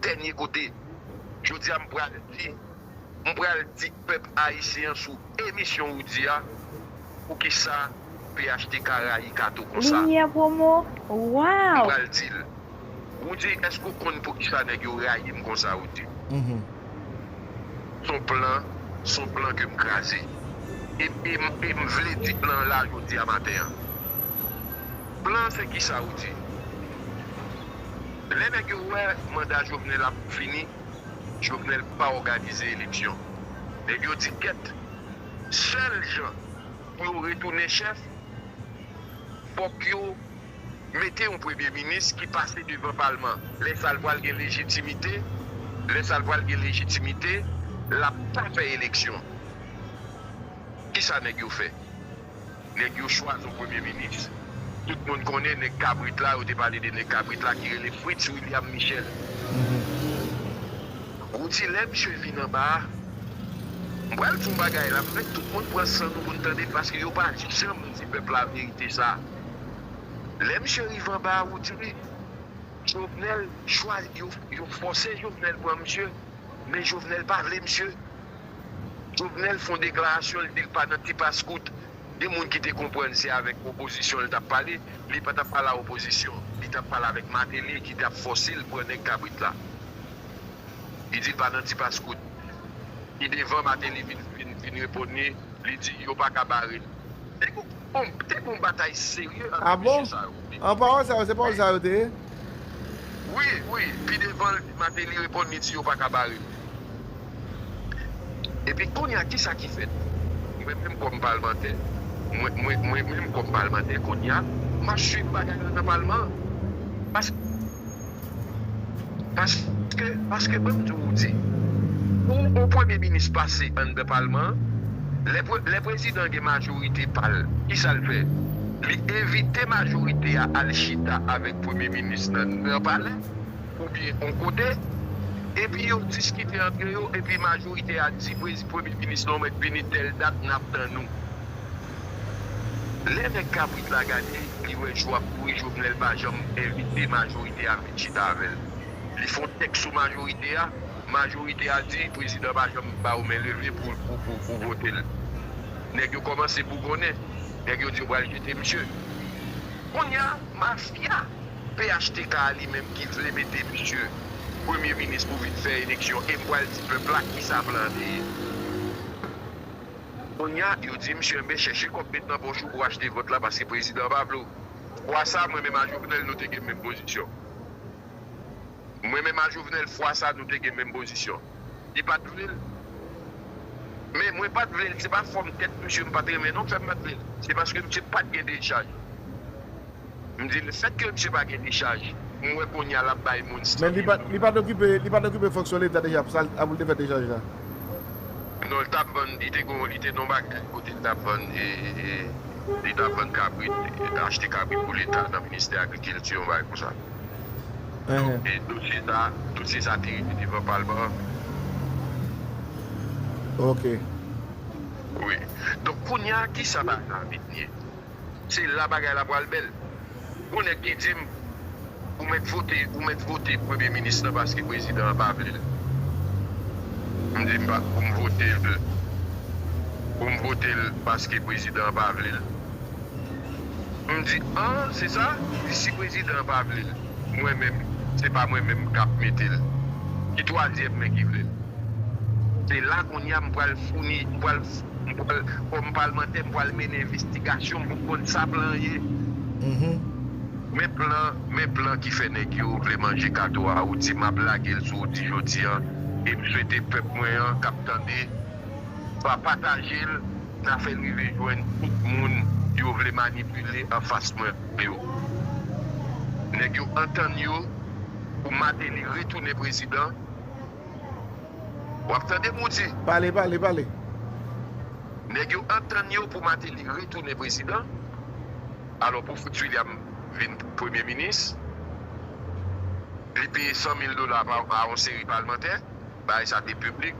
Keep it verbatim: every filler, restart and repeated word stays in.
dènye kote. Jodi a, m pral di, m pral di pèp ayisyen an sou emisyon Roody a, poukisa P H T K rayi Kato konsa. Limyè pwomo, waw! M pral di l. Roody, èske w konn poukisa nèg yo rayi m konsa, Roody? Mhm. Son plan, son plan ke m kraze. E, e, e m vle di plan an la jodi a maten an. Plan an se kisa, Roody? Lè nèg yo wè manda Jovenel ap fini, Jovenel pa òganize eleksyon. Nèg yo di kèt, sèl jan pou yo retounen chèf, fòk yo mete yon premye minis ki pase devan palman. Lè sa l pral gen lejitimite, lè sa l pral gen lejitimite, l ap pa fè eleksyon. Kisa nèg yo fè? Nèg yo chwazi yon premye minis. Tout moun konnen nèg kabrit la, yo te pale de nèg kabrit la ki rele Fritz William Michel. Mhm. Roody, lè misye vin anba a, m pral di yon bagay la, m fè tout moun pran san nou pou n tande l, paske yo pa janm di pèp la verite sa. Lè misye rive anba a, Roody, Jovenel chwazi, yo, yo fòse Jovenel pran misye, men Jovenel pa vle misye. Jovenel fè yon deklarasyon, li di l pa nan ti paskout. Gen moun ki te konprann se avèk opozisyon li t ap pale, li pa t ap pale a opozisyon, li t ap pale avèk Martelly ki t ap fòse l pran nèg kabrit la. Li di l pa nan ti paskout. Pi devan Martelly vin, vin, vin reponn li, li di yo pa ka bare l. Te gon, bon, te gon batay serye ant mesye sa yo, wi. An pawòl sa yo, se pawòl sa yo te ye? Wi, wi. Pi devan, Martelly reponn, li di yo pa ka bare l. Epi kounye a, kisa ki fèt? Mwen menm kòm palmantè, mwen, mwen, mwen menm kòm palmantè, kounye a, m ap swiv bagay la nan palman an. Paske Paske, paske ban m di w, Roody, pou yon premye minis pase anndan palman an, lè pre-, lè prezidan gen majorite pa l, kisa l fè? Li envite majorite a al chita avèk premye minis nan, nan palè, oubyen yon kote, epi yo diskite antre yo, epi majorite a di prezi-, premye minis lan, ou mèt vini tèl dat, n ap tann ou. Lè nèg kabrit la gade, li wè jou ap kouri, Jovenel pa janm envite majorite a vin chita avè l. Li fè yon tèks sou majorite a, majorite a di, prezidan pa janm ba yo men leve pou, pou, pou, pou vote l. Nèg yo kòmanse bougonnen, nèg yo di yo pral jete misye. Kounye a, mafya P H T K a li menm ki vle mete misye premye minis pou vin fè eleksyon, e m pral di pèp la kisa plan an te ye. Kounye a, yo di misye, enben, chèche kòb met nan pòch ou pou achte vòt la, paske prezidan an pa vle w. Fwa sa, mwen menm a Jovenel, nou te gen menm pozisyon. Mwen menm a Jovenel, fwa sa, nou te gen menm pozisyon. Li pa t vle l. Men mwen pa t vle l, se pa fòm tèt misye m pa t renmen non k fè m pa t vle l. Se paske misye pa t gen dechaj. M di, lefètke misye pa gen dechaj, m wè kounye a l ap bay moun san mil dola. Men li pa, li pa t okipe, li pa t okipe fonksyon leta deja, pou sa, pou l te fè dechaj la. Non, li t ap vann, li te gon, li te nan bagay kote li t ap vann, e, e, e, li t ap vann kabrit, e, achte kabrit pou leta nan ministè agrikilti, yon bagay konsa. Donk, e, dosye sa, dosye sa te rive devan palman an. Ok. Wi. Donk, kounye a, kisa bagay la vin ye? Se la bagay la pral bèl. Gon nèg ki di m, ou mèt vote, ou mèt vote premye minis lan paske prezidan an pa vle l. M di m pa, pou m vote l, pou m vote l paske prezidan an pa vle l. M di, an, se sa? Li di, si prezidan an pa vle l, mwen menm, se pa mwen menm k ap mete l. Ki twazyèm men ki vle l? Se la kounye a m pral founi, m pral, m pral, kòm palmantè, m pral mennen envestigasyon pou m konn sa plan an ye. Mhm. Men plan, men plan ki fè nèg yo vle manje Kato a, ou di m ap lage l sou ou di jodi a, e m swete pèp mwen an k ap tande, pa pataje l, n a fè l rive jwenn tout moun yo vle manipile anfas mwen yo. Nèg yo antann yo pou Martelly retounen prezidan. W ap tande m, Roody? Pale, pale, pale. Nèg yo antann yo pou Martelly retounen prezidan. Alò, pou Fritz William vin premye minis, li peye san mil dola pa, pa yon seri palmantè. Bagay sa te piblik.